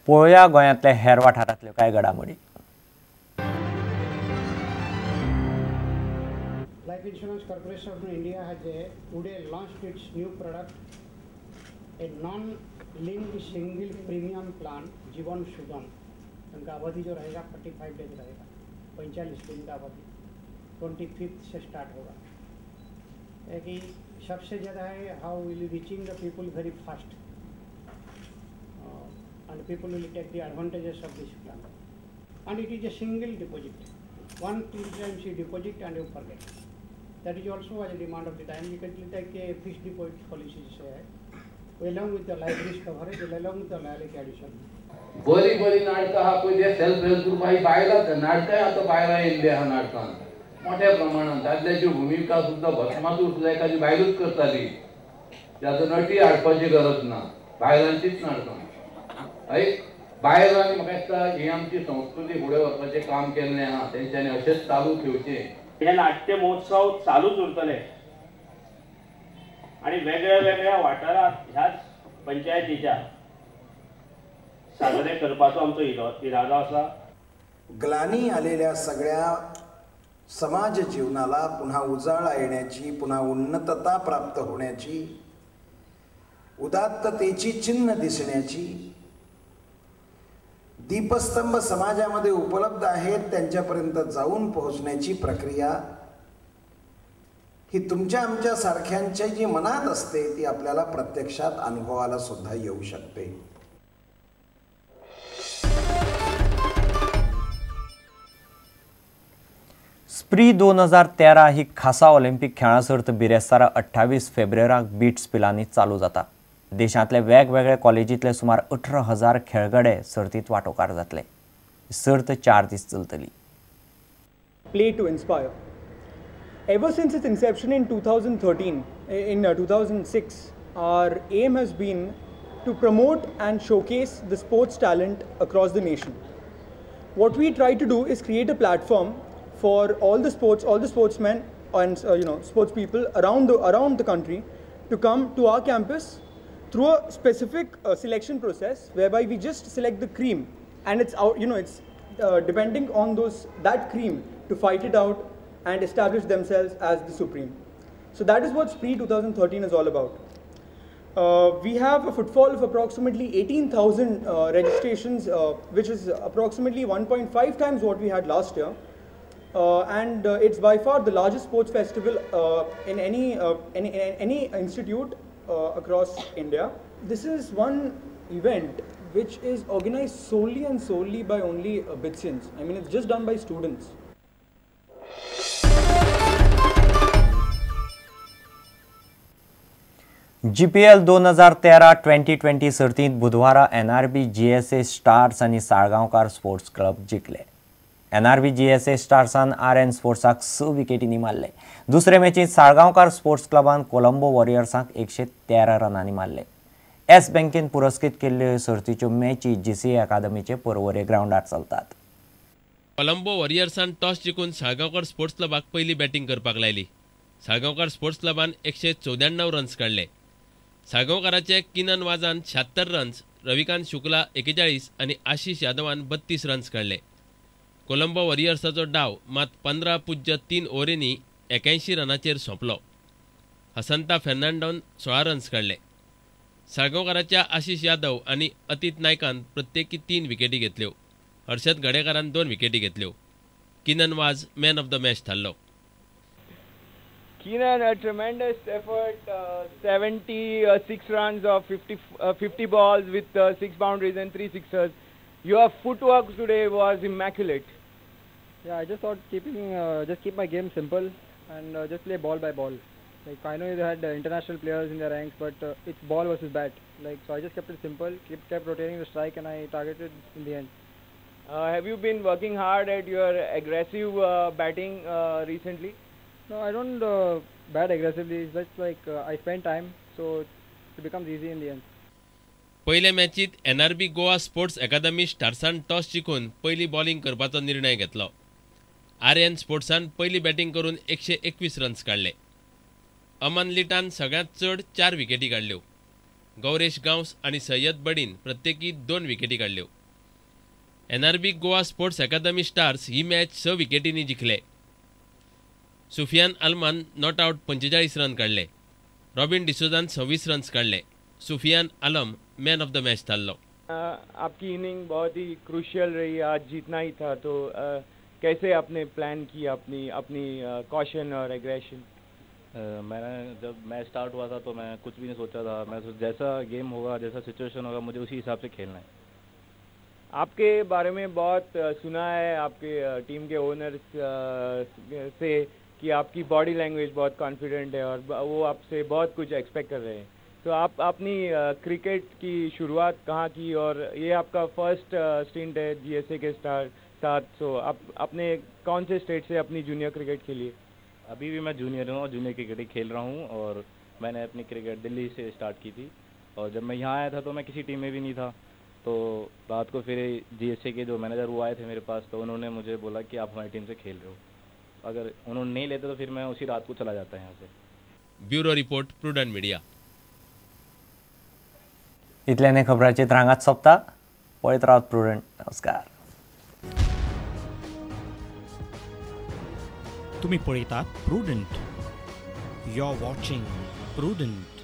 पळोवया गोंयांतल्या हेर वाठारांतल्यो कांय घडामोडी. Life Insurance Corporation of India has today launched its new product, a non-linked single premium plan, Jeevan Sugam. उनका अवधि जो रहेगा 45 डेज रहेगा, 45 दिन का अवधि 25 से स्टार्ट होगा. कि सबसे ज़्यादा है how will reaching the people very fast and people will take the advantages of this plan. And it is a single deposit, one times you deposit and you forget. That is also as a demand of the time because like a fixed deposit policy Se Hai, along with the life risk coverage, along with the liability addition. बरी बरी नाटकां आहा पळय ते self help group ही बायलां नाटकांय आतां बायलां येयल्ली आहा नाटकान मोठ्या प्रमाणान. दादल्याच्यो भुमिका सुद्दां भस्मासूर सुद्दां एखादी बायलूच करताली, आतां नटी हाडपाची गरज ना, बायलांचीच नाटकां. हय बायलांनी म्हाका दिसता ही आमची संस्कृती फुडें व्हरपाचें काम केल्लें आहा, तेंच्यांनी अशेंच चालू ठेवचें. हे नाट्य महोत्सव चालूच उरतले आनी वेगळ्या वेगळ्या वाठारांत ह्याच पंचायतीच्या साजरे करपाचो आमचो इरादो आसा. ग्लानी आलेल्या सगळ्या समाज जीवनाला पुन्हा उजाळा येण्याची, पुन्हा उन्नतता प्राप्त होण्याची, उदात्ततेची चिन्ह दिसण्याची, दीपस्तंभ समाजामध्ये उपलब्ध आहेत त्यांच्यापर्यंत जाऊन पोहोचण्याची प्रक्रिया ही तुमच्या आमच्या सारख्यांच्या जी मनात असते ती आपल्याला प्रत्यक्षात अनुभवाला सुद्धा येऊ शकते. स्प्री 2013 ही खासा ऑलिम्पिक खेळां सर्त बिरेस्तारा 28 फेब्रुवाराक बीट्स पिलांनी चालू जाता. देशांतले वेगवेगळे कॉलेजींतले सुमार 18,000 खेळगडे सर्तींत वांटोकार जातले. सर्त 4 दीस चलतली. Play to inspire. Ever since its inception in 2013, in 2006, our aim has been to promote and showcase the sports talent across the nation. What we try to do is create a platform for all the sports, all the sportsmen and sports people around the country to come to our campus through a specific selection process whereby we just select the cream, and it's out, it's depending on that cream to fight it out and establish themselves as the supreme. So that is what SPREE 2013 is all about. We have a footfall of approximately 18,000 registrations, which is approximately 1.5 times what we had last year. And it's by far the largest sports festival in any institute across India. This is one event which is organized solely and solely by only BITSians. I mean, it's just done by students. GPL 2013-2020 सर्तींत बुधवारा NRB GSA stars आनी Salgaonkar sports club जिखले. NRB GSA स्टार्सान RN स्पोर्ट्साक 6 विकेटींनी मारले. दुसरे मॅचींत साळगांवकार स्पोर्ट्स क्लबान कोलंबो वॉरियर्साक 113 रनांनी मारले. एस बँकेन पुरस्कृत केल्ल्यो सर्तीच्यो मॅची जीसीए अकादमीचे परवरे ग्रावंडार चलतात. कोलंबो वॉरियर्सान टॉस जिखून साळगांवकार स्पोर्ट्स क्लबाक पयली बॅटींग करपाक लायली. साळगांवकार स्पोर्ट्स क्लबान 194 रन्स काडले. साळगांवकाराचे किनन वाजान 76 रन्स, रविकांत शुक्ला 41 आनी आशिष यादवान 32 रन्स काडले. कोलंबो वॉरियर्साचो डाव मात 15.3 ओव्हरींनी 81 रनाचेर सोंपलो. हसंता फेर्नांडोन 16 रन्स काडले. साळगांवकाराच्या आशिष यादव आनी अतीत नायकान प्रत्येकी 3 विकेटी घेतल्यो. हर्षद गडेकारान 2 विकेटी घेतल्यो. Kinan Vaz man of the match थारलो. Keenan, a tremendous effort, 76 runs of 50 balls with 6 boundaries and 3 sixers. Your footwork today was immaculate. Yeah, I just thought just keep my game simple and just play ball by ball. Like, I know they had international players in their ranks, but it's ball versus bat. Like, so I just kept it simple, kept rotating the strike, and I targeted in the end. Have you been working hard at your aggressive batting recently? No, I don't bat aggressively. It's just like I spend time, so it becomes easy in the end. पयल्या मॅचीत NRB Goa sports academy स्टार्सान toss जिखून पयली bowling करपाचो निर्णय घेतलो. Aryan स्पोर्ट्सान पयली batting करून 121 रन्स काडले. अमन लिटान सगळ्यांत चड 4 विकेटी काडल्यो. गौरेश गांवस आनी सय्यद बडीन प्रत्येकी 2 विकेटी काडल्यो. NRB Goa sports academy stars he match 6 विकेटींनी जिखले. सुफियान आलमान not out 45 run काडले. रॉबिन डिसोजान 26 रन्स काडले. Sufiyan Alam man of the match थारलो. आपकी इनिंग बहुत ही क्रूशियल रही, आज जीतना ही था, तो कैसे आपने प्लान किया अपनी अपनी कॉशन और एग्रेशन? मैंने जब मैच स्टार्ट हुआ था तो मैं कुछ भी नहीं सोचा था। मैं जैसा गेम होगा, जैसा सिचुएशन होगा, मुझे उसी हिसाब से खेलना है। आपके बारे में बहुत सुना है आपके टीम के ओनर्स से कि आपकी बॉडी लैंग्वेज बहुत कॉन्फिडेंट है और वो आपसे बहुत कुछ एक्सपेक्ट कर रहे हैं। तो आप अपनी क्रिकेट की शुरुआत कहाँ की और ये आपका फर्स्ट स्टिंट है जीएसए के स्टार साथ, सो आप अपने कौन से स्टेट से अपनी जूनियर क्रिकेट खेली? अभी भी मैं जूनियर हूँ और जूनियर क्रिकेट ही खेल रहा हूँ और मैंने अपनी क्रिकेट दिल्ली से स्टार्ट की थी और जब मैं यहाँ आया था तो मैं किसी टीम में भी नहीं था। तो रात को फिर जीएसए के जो मैनेजर वो आए थे मेरे पास, तो उन्होंने मुझे बोला कि आप हमारी टीम से खेल रहे हो, अगर उन्होंने नहीं लेते तो फिर मैं उसी रात को चला जाता यहाँ से। Bureau report, prudent media. इतल्याने खबरांचे रांगात सोंपता. पळयत रावत प्रुडंट. नमस्कार. तुम्ही पळयतात prudent. You are watching prudent.